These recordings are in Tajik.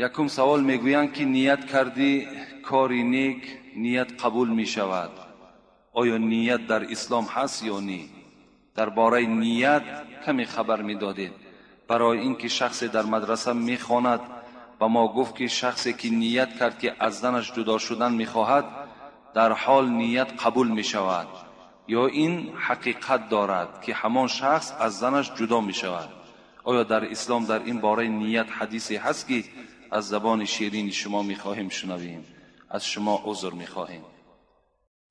Якум савол мегӯянд, ки ният кардӣ кори нек, ният қабул мешавад. Оё ният дар ислом ҳаст ё не? Дар бораи ният каме хабар медодед. Барои ин ки шахсе дар мадраса мехонад ба мо гуфт, ки шахсе ки ният кард, ки аз занаш ҷудо шудан мехоҳад, дар ҳол ният қабул мешавад. Ё ин ҳақиқат дорад, ки ҳамон шахс аз занаш ҷудо мешавад? Оё дар ислом дар ин бораи ният ҳадисе ҳаст, ки аз забони ширини шумо мехоҳем шунавем? Аз шумо узр мехоҳем.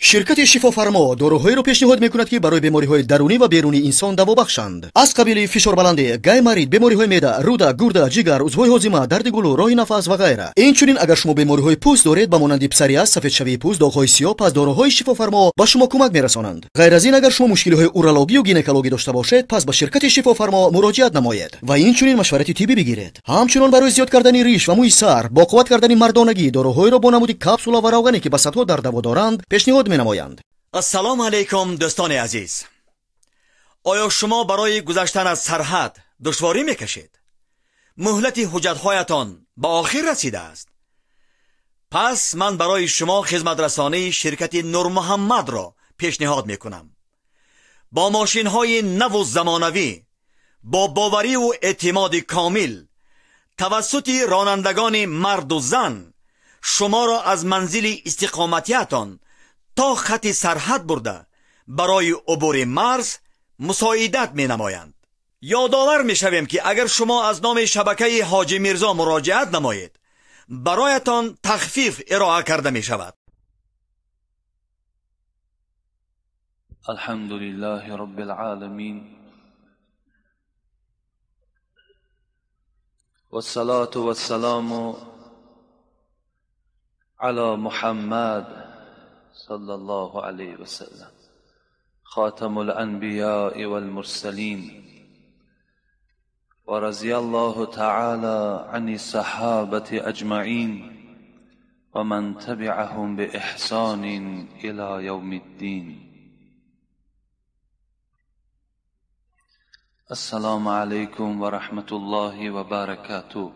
Ширкати Шифофармо доруҳоеро пешниҳод мекунад, ки барои бемориҳои дарунӣ ва берунии инсон даво бахшанд. Аз қабили фишорбаландӣ, гайморит, бемориҳои меъда, рӯда, гурда, ҷигар, узвҳои ҳозима, дарди гулӯ, роҳи нафас ва ғайра. Инчунин агар шумо бемориҳои пӯст доред, ба монанди псориаз, сафедшавии пӯст, доғҳои сиёҳ, пас доруҳои Шифофармо ба шумо кӯмак мерасонанд. Ғайр аз ин, агар шумо мушкилиҳои урологию гинекологӣ дошта бошед, пас ба ширкати Шифофармо муроҷиат намоед ва инчунин машварати тиббӣ бигиред. Ҳамчунон барои зиёд кардани риш ва мӯи сар, бо қувват кардани мардонагӣ, доруҳоеро бо намуди капсула ва равғане, ки ба садҳо дард даво доранд, пешниҳод менамоянд. Ассалому алайкум, дӯстони азиз. Оё шумо барои гузаштан аз сарҳад душворӣ мекашед? Муҳлати ҳуҷҷатҳоятон ба охир расидааст. Пас ман барои шумо хизматрасонии ширкати Нурмуҳаммадро пешниҳод мекунам. Бо мошинҳои наву замонавӣ, бо бовариву эътимоди комил, тавассути ронандагони марду зан шуморо аз манзили истиқоматиятон то хати сарҳад бурда барои убури марз мусоидат менамоянд. Ёдовар мешавем, ки агар шумо аз номи шабакаи Ҳоҷи Мирзо муроҷиат намоед, бароятон тахфиф ироа карда мешавад. الحمد لله رب العالمين، والصلاة والسلام على محمد صلى الله عليه وسلم، خاتم الأنبياء والمرسلين، ورضي الله تعالى عن الصحابة أجمعين ومن تبعهم بإحسان إلى يوم الدين. السلام عليكم ورحمة الله وبركاته.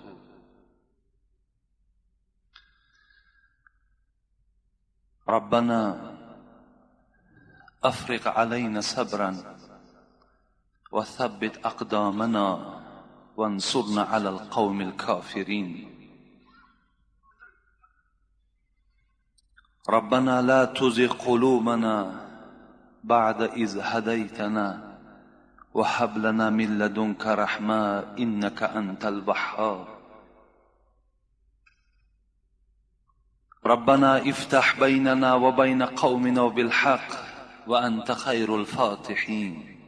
ربنا أفرغ علينا صبرا وثبت أقدامنا وانصرنا على القوم الكافرين. ربنا لا تزغ قلوبنا بعد إذ هديتنا وهب لنا من لدنك رحمة إنك أنت الوهاب. ربنا افتح بيننا وبين قومنا بالحق وأنت خير الفاتحين.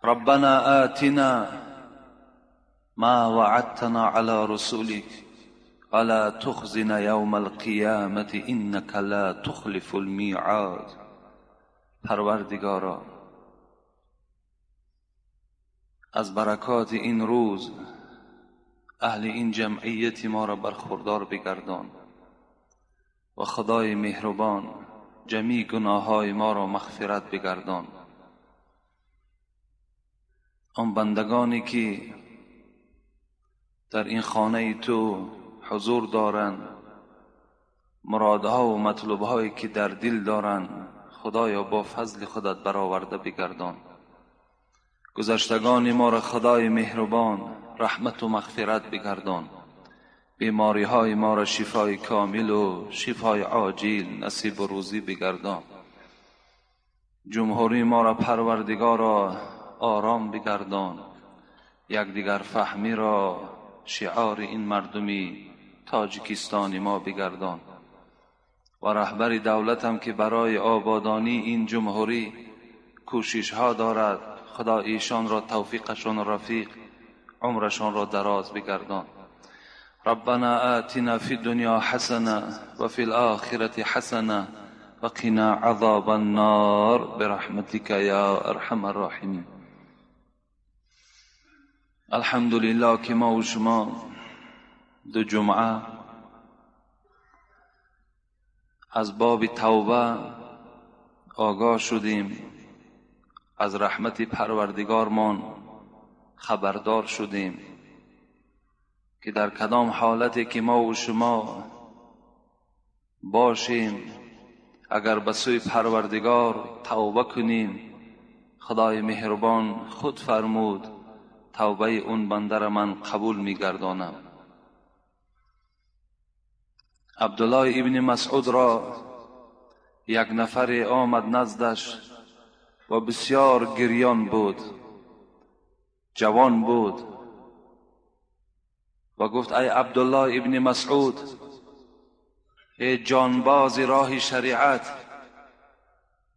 ربنا آتنا ما وعدتنا على رسولك ولا تخزنا يوم القيامة إنك لا تخلف الميعاد. پروردگارا، از برکات این روز اهل این جمعیت ما را برخوردار بگردان و خدای مهربان جمیع گناههای ما را مغفرت بگردان. آن بندگانی که در این خانه تو حضور دارند، مرادها و مطلوبهایی که در دل دارند، خدایا با فضل خودت برآورده بگردان. گذشتگان ما را خدای مهربان رحمت و مغفرت بگردان. بیماری های ما را شفای کامل و شفای عاجل نصیب و روزی بگردان. جمهوری ما را پروردگار را آرام بگردان. یکدیگر فهمی را شعار این مردمی تاجیکستان ما بگردان. و رهبر دولت هم که برای آبادانی این جمهوری کوشش ها دارد، خدا ایشان را توفیقشان رفیق، عمرشان را دراز بگردان. ربنا آتنا فی الدنیا حسنه و فی الآخرة حسنه و قنا عذاب النار برحمتك یا ارحم الراحمین. الحمدلله که ما و شما دو جمعه از باب توبه آگاه شدیم، از رحمت پروردگارمان خبردار شدیم. که در کدام حالتی که ما و شما باشیم، اگر به سوی پروردگار توبه کنیم، خدای مهربان خود فرمود توبه اون بنده را من قبول میگردانم. عبدالله ابن مسعود را یک نفر آمد نزدش و بسیار گریان بود، جوان بود، و گفت ای عبدالله ابن مسعود، ای جانباز راه شریعت،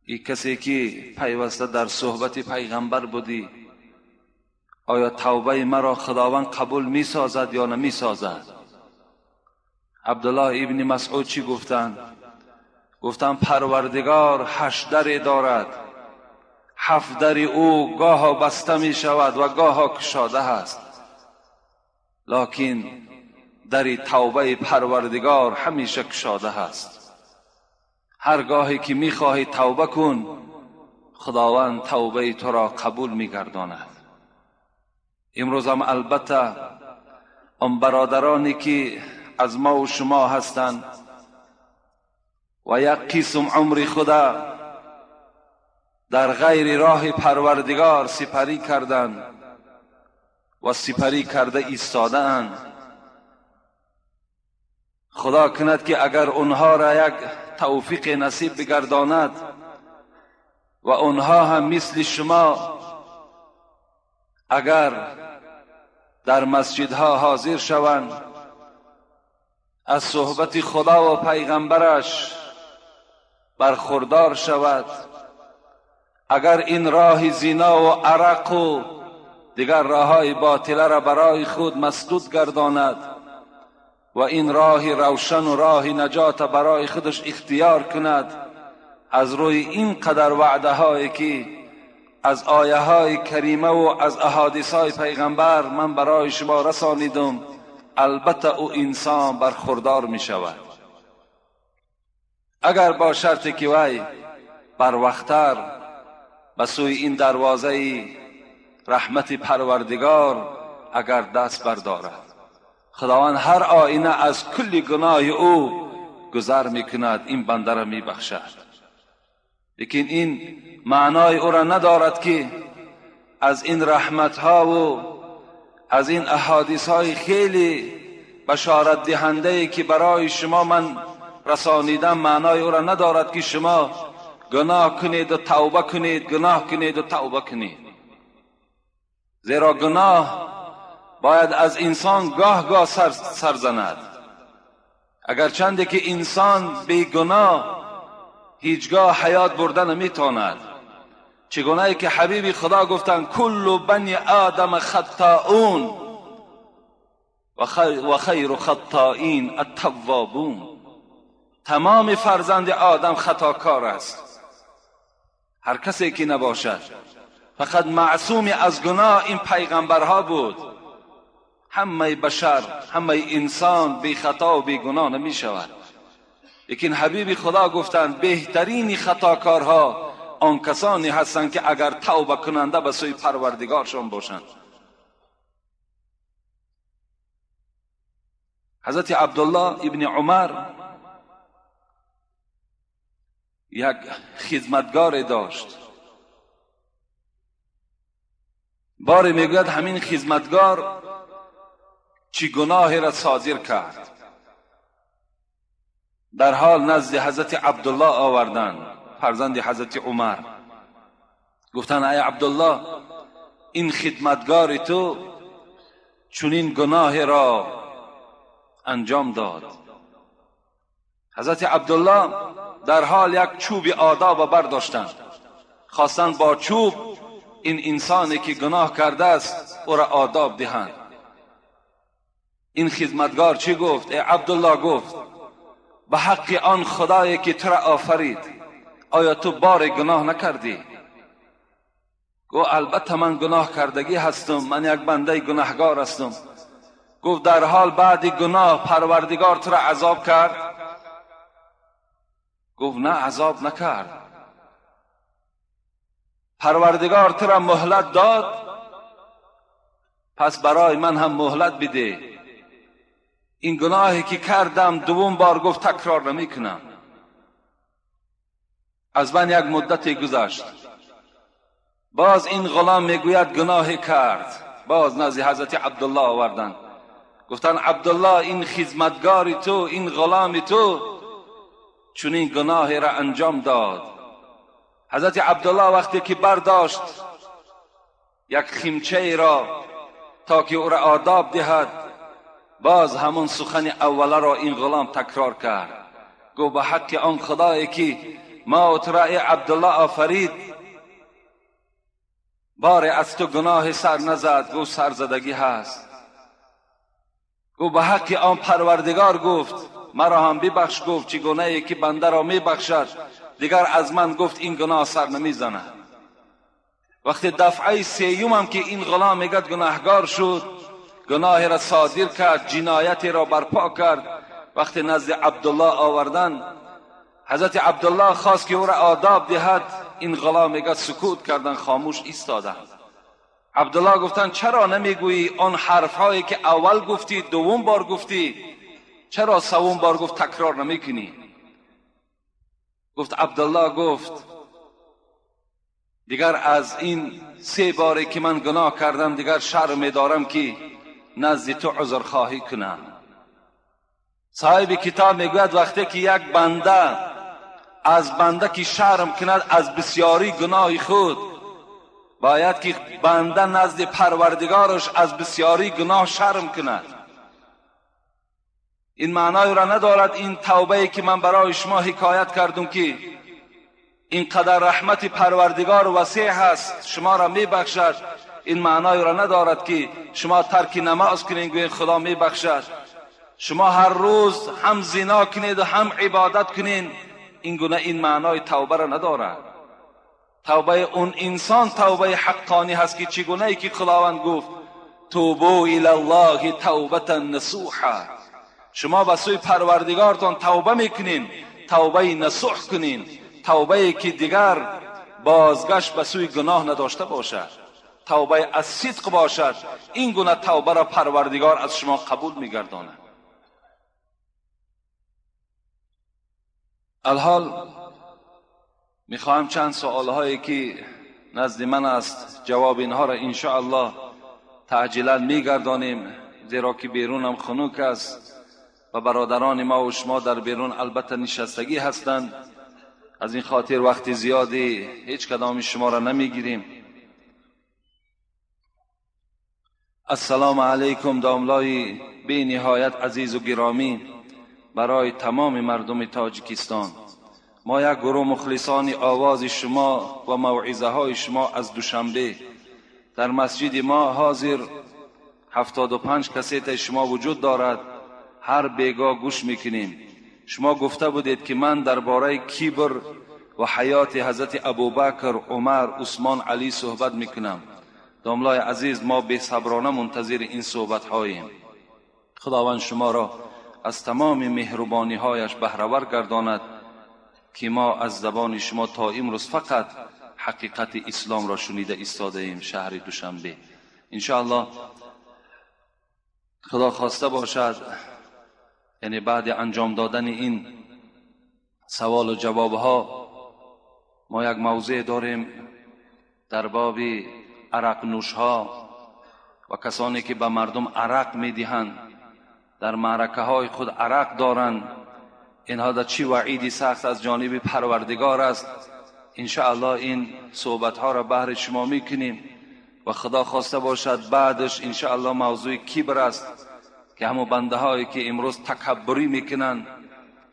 ای کسی که پیوسته در صحبت پیغمبر بودی، آیا توبه مرا خداوند قبول می سازد یا نمی سازد؟ عبدالله ابن مسعود چی گفتند؟ گفتند پروردگار 8 در دارد، 7 در او گاه بسته می شود و گاه کشاده است، لکن در توبه پروردگار همیشه کشاده است. هر گاهی که می خواهی توبه کن، خداوند توبه تو را قبول می گرداند. امروز هم البته آن برادرانی که از ما و شما هستند و یک قسم عمر خدا در غیر راه پروردگار سپری کردند و سپری کرده ایستاده‌اند، خدا کند که اگر اونها را یک توفیق نصیب بگرداند و اونها هم مثل شما اگر در مسجدها حاضر شوند، از صحبت خدا و پیغمبرش برخوردار شود، اگر این راه زنا و عرق و دیگر راههای باطله را برای خود مسدود گرداند و این راه روشن و راه نجات برای خودش اختیار کند، از روی این قدر وعده هایی که از آیه های کریمه و از احادیث های پیغمبر من برای شما رسانیدم، البته او انسان برخوردار می شود، اگر با شرط که وی بر وقتر به سوی این دروازه رحمت پروردگار اگر دست بردارد. خداوند هر آینه از کل گناه او گذر میکند، این بنده را میبخشد. لیکن این معنای او را ندارد که از این رحمت ها و از این احادیث های خیلی بشارت دهنده که برای شما من رسانیدم، معنای او را ندارد که شما گناه کنید و توبه کنید، گناه کنید و توبه کنید. زیرا گناه باید از انسان گاه گاه سر زند. اگر چنده که انسان بی گناه هیچگاه حیات برده نمیتواند. چگونه که حبیب خدا گفتند کل بنی آدم خطاؤون و خیر خطائین التوابون. تمام فرزند آدم خطاکار است، هر کسی که نباشد. فقط معصوم از گناه این پیغمبرها بود. همه بشر، همه انسان بی خطا و بی گناه نمی شود. لیکن حبیب خدا گفتند بهترین خطاکارها آن کسانی هستند که اگر توبه کننده به سوی پروردگارشان باشند. حضرت عبدالله ابن عمر یک خدمتگار داشت. باری میگوید همین خدمتگار چی گناهی را صادر کرد. در حال نزد حضرت عبدالله آوردند، فرزند حضرت عمر. گفتند ای عبدالله، این خدمتگار تو چنین گناهی را انجام داد. حضرت عبدالله در حال یک چوب آداب برداشتند، خواستند با چوب این انسانی که گناه کرده است او را آداب دهند. این خدمتگار چی گفت؟ ای عبدالله، گفت به حق آن خدایی که تو را آفرید، آیا تو بار گناه نکردی؟ گفت البته من گناه کردگی هستم، من یک بنده گناهگار هستم. گفت در حال بعد گناه پروردگار تو را عذاب کرد؟ گفت نه، عذاب نکرد. پروردگار تو را مهلت داد، پس برای من هم مهلت بده. این گناهی که کردم دوم بار گفت تکرار نمی کنم. از من یک مدتی گذشت، باز این غلام میگوید گناهی کرد. باز نزد حضرت عبدالله آوردن، گفتن عبدالله این خدمتگار تو، این غلام تو چون این گناهی را انجام داد. حضرت عبدالله وقتی که برداشت یک خیمچه ای را تا که او را آداب دهد، باز همون سخن اوله را این غلام تکرار کرد. گفت به حق آن خدایی که ما تو را ای عبدالله آفرید، بار از تو گناه سر نزد. گفت سرزدگی هست. گفت به حق آن پروردگار، گفت مرا هم ببخش. گفت چگونه ای که بنده را میبخشد، دیگر از من گفت این گناه سر نمیزند. وقتی دفعه سیوم هم که این غلام میگد گناهگار شد، گناه را صادر کرد، جنایت را برپا کرد، وقتی نزد عبدالله آوردن، حضرت عبدالله خواست که او را آداب دهد، این غلام میگد سکوت کردن، خاموش ایستادن. عبدالله گفتن چرا نمیگویی آن حرفهایی که اول گفتی دوم بار گفتی، چرا سوم بار گفت تکرار نمیکنی؟ گفت عبدالله گفت دیگر از این سه باری که من گناه کردم دیگر شرم می‌دارم که نزد تو عذر خواهی کنم. صاحب کتاب میگوید وقتی که یک بنده از بنده که شرم کند از بسیاری گناه خود، باید که بنده نزد پروردگارش از بسیاری گناه شرم کند. این معنای را ندارد این توبه که من برای شما حکایت کردم که اینقدر رحمت پروردگار وسیع هست شما را میبخشد، این معنای را ندارد که شما ترک نماز کنید گویید خدا میبخشد. شما هر روز هم زنا کنید و هم عبادت کنید، این گونه این معنای توبه را ندارد. توبه اون انسان توبه حقانی هست که چگونه ای که خداوند گفت توبوا الی الله توبة نصوحا، شما به سوی پروردگارتان توبه میکنین، توبه نصوح کنین، توبه که دیگر بازگشت به سوی گناه نداشته باشد، توبه از صدق باشد. این گونه توبه را پروردگار از شما قبول میگرداند. الحال میخواهم چند سوالهایی که نزد من است جواب اینها را انشاءالله تعجیلا میگردانیم، زیرا که بیرونم خنک است و برادران ما و شما در بیرون البته نشستگی هستند. از این خاطر وقت زیادی هیچ کدام شما را نمیگیریم. السلام علیکم داملای بی نهایت عزیز و گرامی برای تمام مردم تاجیکستان. ما یک گروه مخلصان آواز شما و موعظه های شما از دوشنبه در مسجد ما حاضر 75 کسیت شما وجود دارد، هر بیگاه گوش میکنیم. شما گفته بودید که من درباره کبر و حیات حضرت ابوبکر، عمر، عثمان، علی صحبت میکنم. داملای عزیز ما بی صبرانه منتظر این صحبت هاییم. خداوند شما را از تمام مهربانی هایش بهره گرداند که ما از زبان شما تا امروز فقط حقیقت اسلام را شنیده ایستاده ایم. شهر دوشنبه انشاءالله خدا خواسته باشد، یعنی بعد انجام دادن این سوال و جواب ها ما یک موضوع داریم در باب عرق نوش ها و کسانی که به مردم عرق میدهند، در معرکه های خود عرق دارند، اینها در چی وعیدی سخت از جانب پروردگار است. انشاءالله این صحبت ها را بهر شما میکنیم و خدا خواسته باشد بعدش انشاءالله موضوع کبر است که همون بنده هایی که امروز تکبری میکنند،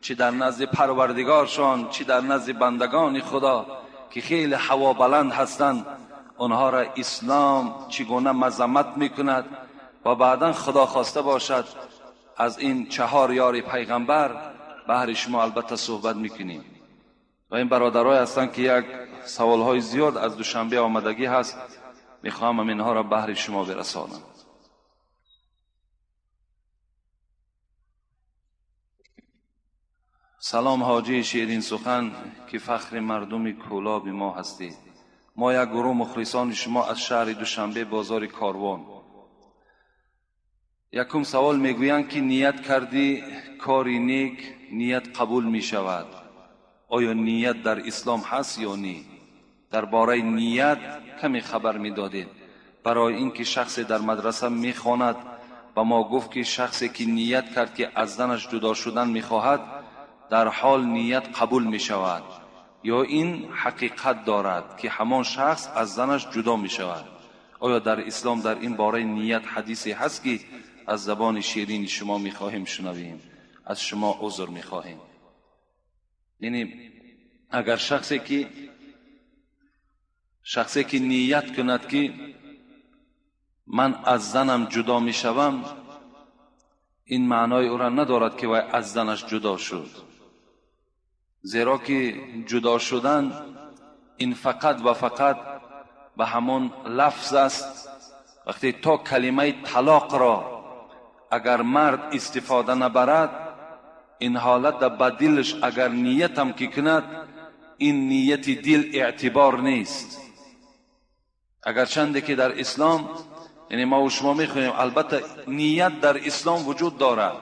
چی در نزد پروردگارشان چی در نزد بندگان خدا که خیلی هوا بلند هستند، آنها را اسلام چگونه مذمت میکند و بعدا خدا خواسته باشد از این 4 یار پیغمبر بهر شما البته صحبت میکنیم. و این برادرای هستند که یک سوالهای زیاد از دوشنبه آمدگی هست، میخواهم اینها را بهر شما برسانم. سلام حاجی شیرین سخن که فخر مردم کولاب ما هستید. ما یک گروه مخلصان شما از شهر دوشنبه بازار کاروان. Якум савол мегӯянд, ки ният кардӣ кори нек, ният қабул мешавад. Оё ният дар ислом ҳаст ё не? Дар бораи ният каме хабар медодед. Барои ин ки шахсе дар мадраса мехонад, ба мо гуфт, ки шахсе ки ният кард, ки аз занаш ҷудо шудан мехоҳад, дар ҳол ният қабул мешавад. Ё ин ҳақиқат дорад, ки ҳамон шахс аз занаш ҷудо мешавад? Оё дар ислом дар ин бораи ният ҳадисе ҳаст, ки аз забони ширини шумо мехоҳем шунавем? Аз шумо узр мехоҳем. Яъне агар шахсе ки ният кунад, ки ман аз занам ҷудо мешавам, ин маънои ӯро надорад, ки вай аз занаш ҷудо шуд. Зеро ки ҷудо шудан ин фақат ва фақат ба ҳамон лафз аст. Вақте то калимаи талоқро агар мард истифода набарад, ин ҳолат ба дилаш агар ниятам ки кунад, ин нияти дил эътибор нест. Агарчанде ки дар ислом, яъне мо шумо мехоҳем, албатта ният дар ислом вуҷуд дорад.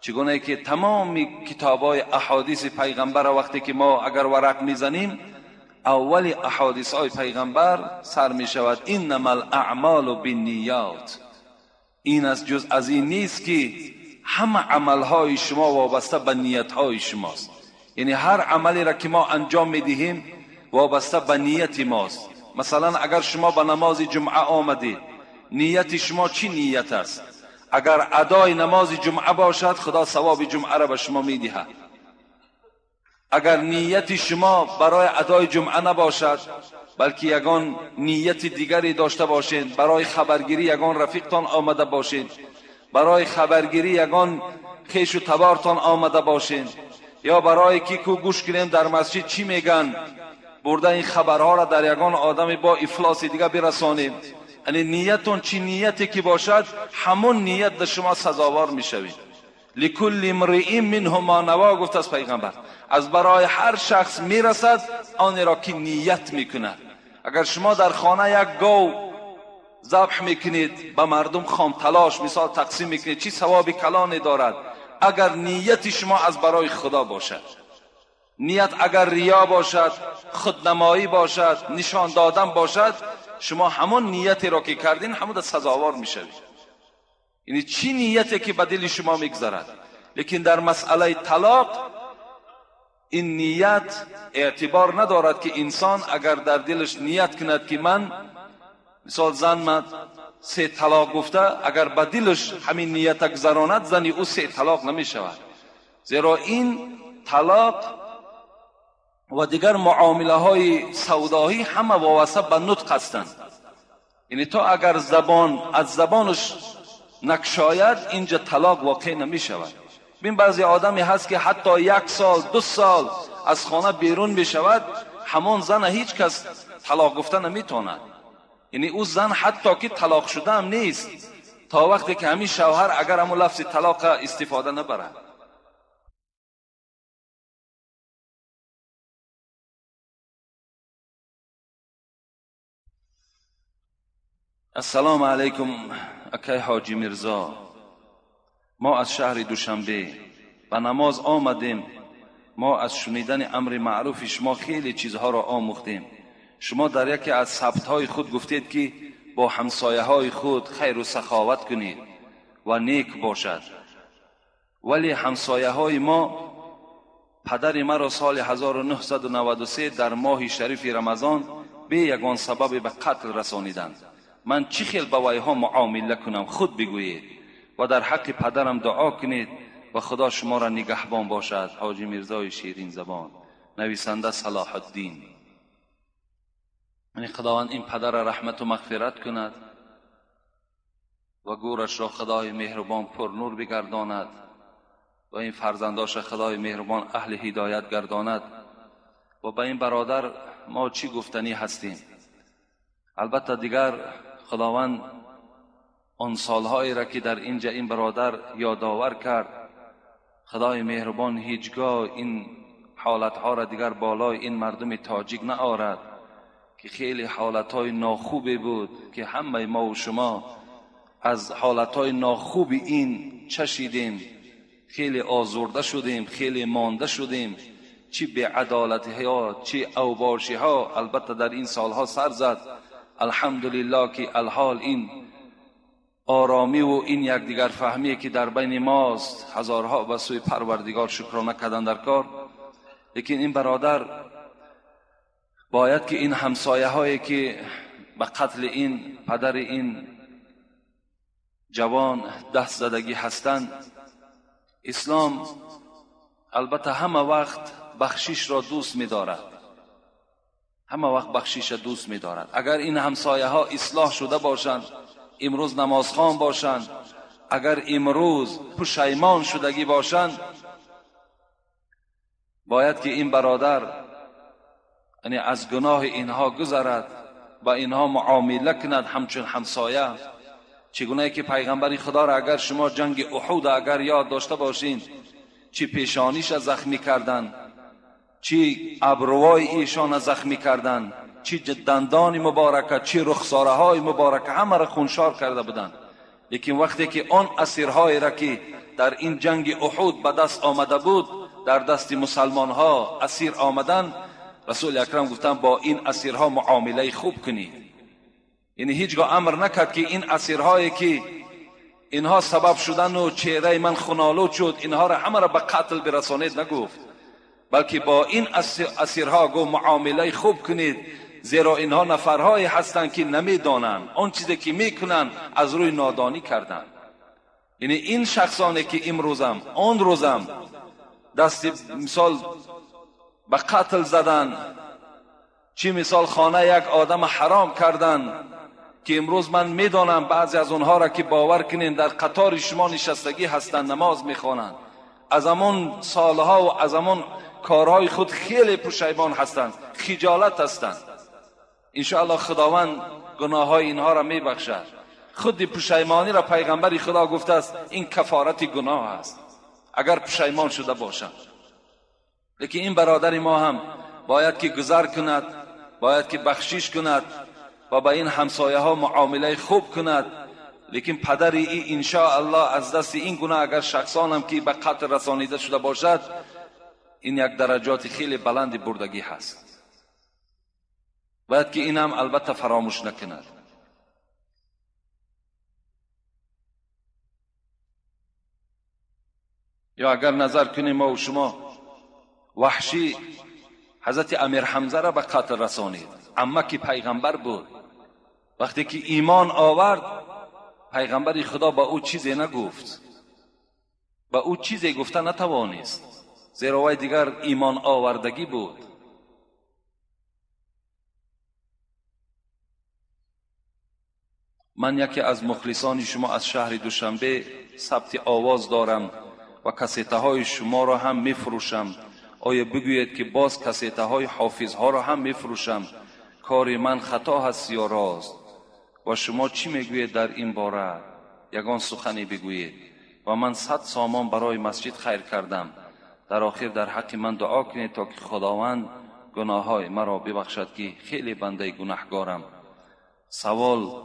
Чигуна ки тамоми китобҳои аҳодиси пайғамбар вақте ки мо агар варақ мезанем, аввали аҳодисҳои пайғамбар сар мешавад иннамал аъмолу бинниёт. Ин аст, ҷуз аз ин нест, ки ҳама амалҳои шумо вобаста ба ниятҳои шумост. Яъне ҳар амалеро ки мо анҷом медиҳем вобаста ба нияти мост. Масалан, агар шумо ба намози ҷумъа омадед, нияти шумо чӣ ният аст? Агар адои намози ҷумъа бошад, худо савоби ҷумъаро ба шумо медиҳад. Агар нияти шумо барои адои ҷумъа набошад, балки ягон нияти дигаре дошта бошед, барои хабаргирӣ ягон рафиқтон омада бошед, барои хабаргирӣ ягон хешу табортон омада бошед, ё барои ки ку гӯш кунем дар масҷид чӣ меган, бурда ин хабарҳоро дар ягон одаме бо ифлоси дига бирасонем. Яъне ниятон чӣ нияте ки бошад, ҳамон ният дар шумо сазовор мешавед. لکل امرئ منه ما نوا، گفت از پیغمبر، از برای هر شخص میرسد آن را که نیت میکند. اگر شما در خانه یک گاو ذبح میکنید، به مردم خام تلاش مثال تقسیم میکنید، چی ثواب کلانی دارد اگر نیت شما از برای خدا باشد. نیت اگر ریا باشد، خودنمایی باشد، نشان دادن باشد، شما همون نیتی را که کردین همون سزاوار میشوید. یعنی چی نیتی که به دل شما میگذرد. لیکن در مسئله طلاق این نیت اعتبار ندارد که انسان اگر در دلش نیت کند که من مثال زن من 3 طلاق گفته، اگر به دلش همین نیت گذراند، زنی او 3 طلاق نمی شود. زیرا این طلاق و دیگر معامله های سودایی همه وابسته به نطق هستند. یعنی تا اگر زبان از زبانش نکشاید، اینجا طلاق واقع نمی شود. ببین بعضی آدمی هست که حتی 1 سال 2 سال از خانه بیرون می شود، همان زن هیچ کس طلاق گفته نمیتواند. یعنی او زن حتی که طلاق شده هم نیست، تا وقتی که همین شوهر اگر همون لفظ طلاق استفاده نبرد. السلام علیکم اکای حاجی میرزا، ما از شهر دوشنبه به نماز آمدیم. ما از شنیدن امر معروف شما خیلی چیزها را آموختیم. شما در یکی از ثبت‌های خود گفتید که با همسایه‌های خود خیر و سخاوت کنید و نیک باشد، ولی همسایه‌های ما پدر مرا سال 1993 در ماه شریف رمضان به یگان سبب به قتل رسانیدند. من چی خیل با ویها معامله کنم؟ خود بگویید و در حق پدرم دعا کنید و خدا شما را نگهبان باشد. حاجی میرزای شیرین زبان، نویسنده صلاح الدین. یعنی خداوند این پدر را رحمت و مغفرت کند و گورش را خدای مهربان پر نور بگرداند و این فرزنداش خدای مهربان اهل هدایت گرداند. و به این برادر ما چی گفتنی هستیم؟ البته دیگر خداوند آن سالهایی را که در اینجا این برادر یادآور کرد، خدای مهربان هیچگاه این حالتها را دیگر بالای این مردم تاجیک نآورد که خیلی حالتهای ناخوبی بود که همه ما و شما از حالتهای ناخوب این چشیدیم، خیلی آزرده شدیم، خیلی مانده شدیم، چی بی‌عدالتی ها، چی اوباشی ها البته در این سالها سر زد. الحمدلله که الحال این آرامی و این یکدیگر فهمی که در بین ماست، هزارها به سوی پروردگار شکرانه کردن در کار. لیکن این برادر باید که این همسایه هایی که به قتل این پدر این جوان دست زدگی هستند، اسلام البته همه وقت بخشش را دوست می‌دارد، همه وقت بخشش را دوست می‌دارد. اگر این همسایه ها اصلاح شده باشند، امروز نمازخوان باشند، اگر امروز پشیمان شدگی باشند، باید که این برادر یعنی از گناه اینها گذرد و اینها معامله کند همچون همسایه. چگونه که پیغمبر خدا را اگر شما جنگ احد اگر یاد داشته باشین، چی پیشانیش زخمی کردن، چی ابروهای ایشان زخمی کردن، چی دندان مبارکه، چی رخساره های مبارکه، همه را خونشار کرده بودند. لیکن وقتی که آن اسیرهای را که در این جنگ احد به دست آمده بود، در دست مسلمان ها اسیر آمدن، رسول اکرم گفتن با این اسیرها معامله خوب کنید. یعنی هیچگاه امر نکرد که این اسیرهایی که اینها سبب شدن و چهره من خونالود شد، اینها را همه را به قتل برسانید نگفت، بلکه با این اسیرها گفت معامله خوب کنید، زیرا اینها نفرهایی هستند که نمیدانند، آن چیزی که میکنند از روی نادانی کردند. یعنی این شخصانی که امروزم آن روزم دست مثال به قتل زدن، چی مثال خانه یک آدم حرام کردن، که امروز من میدانم بعضی از اونها را که باور کنین در قطار شما نشستگی هستند، نماز میخوانند، از همون سالها و از همون کارهای خود خیلی پشیمان هستند، خجالت هستند. انشاءالله خداوند گناه های اینها را میبخشد. خود پشیمانی را پیغمبر خدا گفته است این کفارت گناه است اگر پشیمان شده باشند. لیکن این برادر ما هم باید که گذر کند، باید که بخشش کند و با این همسایه ها معامله خوب کند. لیکن پدر ای انشاءالله از دست این گناه اگر شخصان هم که به قتل رسانیده شده باشد، این یک درجات خیلی بلند بردگی هست، باید که این هم البته فراموش نکند. یا اگر نظر کنیم ما و شما، وحشی حضرت امیر حمزه را به قتل رسانید، عمه که پیغمبر بود، وقتی که ایمان آورد پیغمبر خدا با او چیزی نگفت، با او چیزی گفته نتوانست، زیرا وی دیگر ایمان آوردگی بود. من یکی از مخلصان شما از شهر دوشنبه ثبت آواز دارم و کسیته های شما را هم میفروشم. آیا بگویید که باز کسیته های حافظ ها را هم میفروشم؟ کار من خطا هست یا راست؟ و شما چی میگویید در این باره؟ یگان سخنی بگویید. و من 100 سامان برای مسجد خیر کردم. در آخر در حق من دعا کنید تا که خداوند گناه های مرا ببخشد که خیلی بنده گناهگارم. سوال: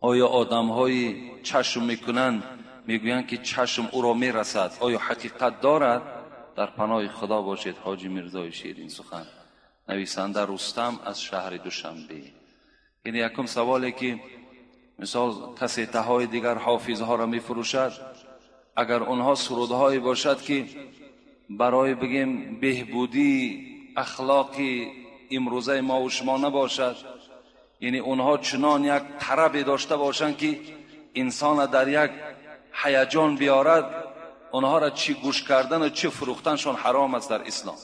آیا آدم های چشم میکنند میگویند که چشم او را میرسد، آیا حقیقت دارد؟ در پناه خدا باشید. حاجی میرزای شیرین سخن، نویسنده رستم از شهر دوشنبه. یعنی یکم سوالی که مثال کسیته های دیگر حافظ ها را میفروشد، اگر اونها سرودهایی باشد که برای بگیم بهبودی اخلاقی امروزه ما و شما نباشد، یعنی اونها چنان یک طرب داشته باشند که انسان در یک هیجان بیارد، اونها را چی گوش کردن و چی فروختنشون حرام است در اسلام،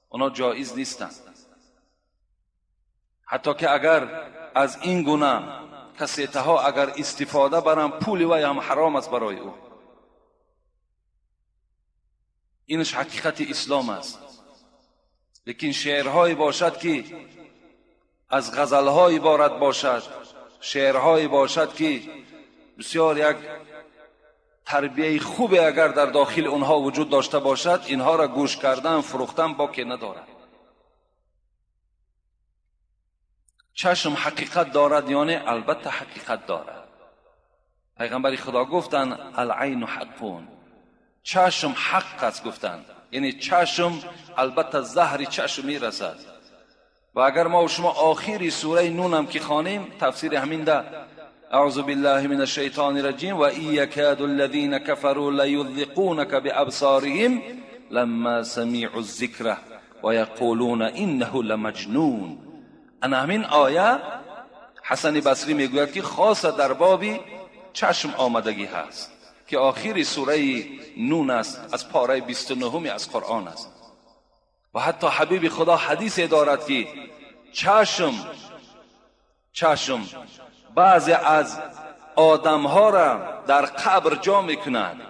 اونها جایز نیستند. حتی که اگر از این گونه کسیته ها اگر استفاده برم، پول وی هم حرام است برای او. اینش حقیقت اسلام است. لیکن شعرهایی باشد که از غزلهای عبارت باشد، شعرهایی باشد که بسیار یک تربیه خوب اگر در داخل اونها وجود داشته باشد، اینها را گوش کردن فروختن باکی ندارد. چشم حقیقت دارد یا نه؟ البته حقیقت دارد. پیغمبر خدا گفتن العین حقون، چشم حق است گفتن، یعنی چشم البته زهر چشم میرسد. و اگر ما و شما آخری سوره نون هم که خوانیم تفسیر همین ده، اعوذ بالله من الشیطان الرجیم و ان یکاد الذین کفروا لیذقونک بابصارهم لما سمعوا الذکر و یقولون انه لمجنون. انا همین آیه حسن بصری میگوید که خاص در باب چشم آمدگی هست که آخری سوره نون است، از پاره 29 از قرآن است. و حتی حبیب خدا حدیث دارد که چشم بعضی از آدمها را در قبر جا میکند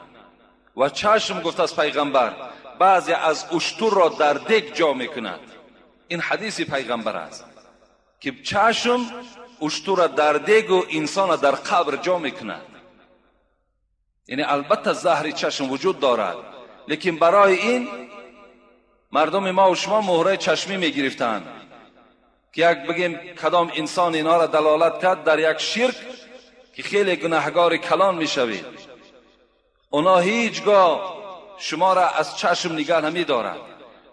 و چشم گفت از پیغمبر بعضی از اشتر را در دگ جا میکند. این حدیث پیغمبر است که چشم اشتر را در دگ و انسان را در قبر جا میکند. یعنی البته زهر چشم وجود دارد، لیکن برای این مردم ما و شما مهره چشمی میگرفتند که یک بگیم کدام انسان اینا را دلالت کرد در یک شرک که خیلی گناهگار کلان میشوید، اونا هیچگاه شما را از چشم نگاه نمیدارد،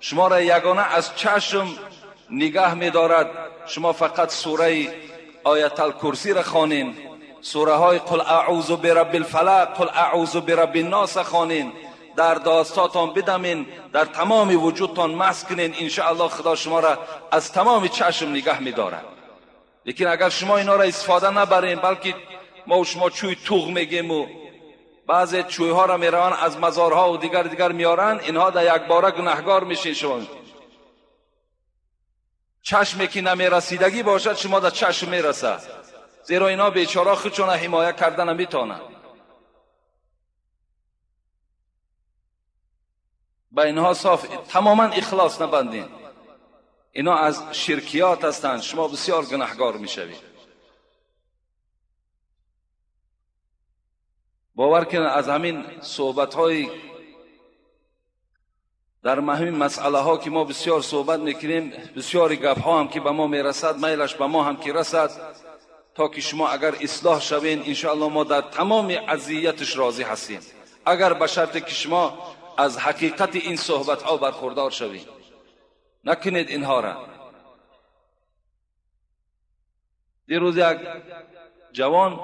شما را یگانه از چشم نگاه میدارد. شما فقط سوره آیت الکرسی را خوانین، سوره های قل اعوذ برب الفلق، قل اعوذ برب الناس خوانین، در داستاتان بدمین، در تمام وجودتان مسح کنین، انشاءالله خدا شما را از تمام چشم نگاه میدارد. لیکن اگر شما اینا را استفاده نبرین، بلکه ما و شما چوی توغ میگیم و بعضی چوی ها را میروان از مزارها و دیگر میارن، اینها در یک باره گناهگار میشین. شما چشمی که نمیرسیدگی باشد شما در چشم میرسد، زیرا اینا بیچاره خودشون حمایه کردن نمیتونن. با اینها صاف تماما اخلاص نبندین، اینا از شرکیات هستند، شما بسیار گناهگار میشوید. باور کنید از همین صحبت های در مهم مسئله ها که ما بسیار صحبت میکنیم، بسیاری گپ ها هم که به ما میرسد، میلش به ما هم که رسد، تا که شما اگر اصلاح شوین انشاءالله ما در تمام اذیتش راضی هستیم، اگر به شرط که شما از حقیقت این صحبت ها برخوردار شوید. نکنید اینها را. دیروز یک جوان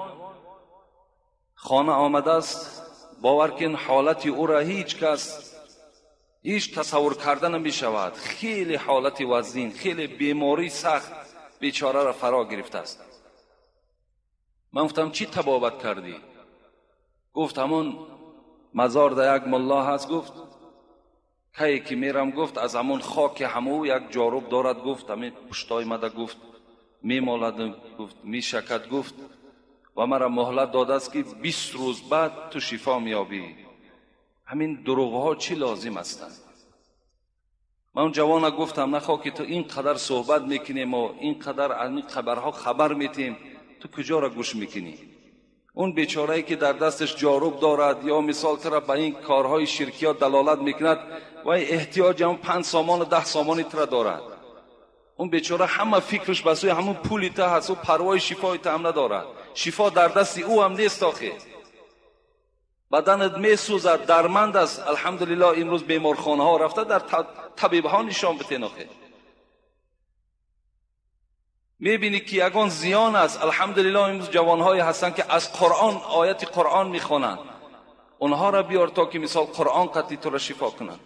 خانه آمده است، باور کن حالت او را هیچ کس هیچ تصور کرده نمی شود. خیلی حالت وزین، خیلی بیماری سخت بیچاره را فرا گرفته است. من گفتم چی طبابت کردی؟ گفت همون مزار در یک ملا هست، گفت کی که میرم، گفت از همون خاک همو یک جاروب دارد، گفت همین پشتای مده، گفت میمالد، گفت میشکد، گفت و مرا مهلت داده است که 20 روز بعد تو شفا میابی. همین دروغ ها چی لازم هستند؟ من اون جوان گفتم نخواه که تو اینقدر صحبت میکنیم و اینقدر از این خبرها خبر میتیم، تو کجا را گوش میکنی؟ اون بیچاره‌ای که در دستش جاروب دارد یا مثال تر به این کارهای شرکی ها دلالت میکند و احتیاج هم 5 سامان و 10 سامانی تر دارد. اون بیچاره همه فکرش به سوی همون پولی ته هست و پروای شفای ته هم ندارد. شفا در دست او هم نیست آخه. بدنت میسوزد، درمند است. الحمدلله امروز بیمارخانه ها رفته در طبیب ها نشان بتین آخه. میبینی که یگان زیان است. الحمدلله امروز جوانهایی هستند که از قرآن آیت قرآن میخوانند، اونها را بیار تا که مثال قرآن قطعی تو را شفا کنند.